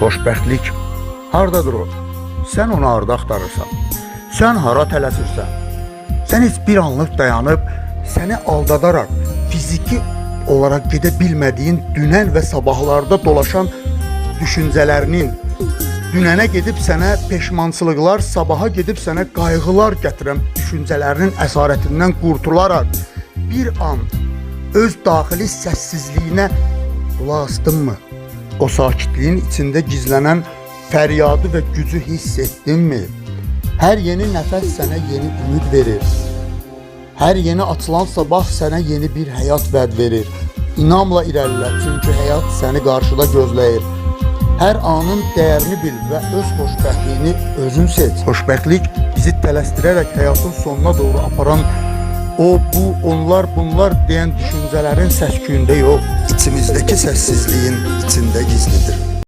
Xoşbəxtlik hardadır o? Sən onu harda axtarırsan? Sən hara tələsirsən? Sən heç bir anlıq dayanıb səni aldadaraq fiziki olaraq gedə bilmədiyin dünən və sabahlarda dolaşan düşüncələrinin dünənə gedib sənə peşmançılıqlar, sabaha gedib sənə qayğılar gətirən düşüncələrinin əsarətindən qurtularaq bir an öz daxili səssizliyinə qulaq asdınmı? O sakitliyin içində gizlənən fəryadı və gücü hiss etdinmi? Hər yeni nəfəs sənə yeni ümid verir. Hər yeni açılan sabah sənə yeni bir həyat vəd verir. İnamla irəlilə, çünki həyat səni qarşıda gözləyir. Hər anın dəyərini bil və öz xoşbəxtliyini özün seç. Xoşbəxtlik bizi tələsdirərək həyatın sonuna doğru aparan o, bu, onlar, bunlar deyən düşüncələrin səs-küyündə yox, içimizdəki səssizliyin içində gizlidir.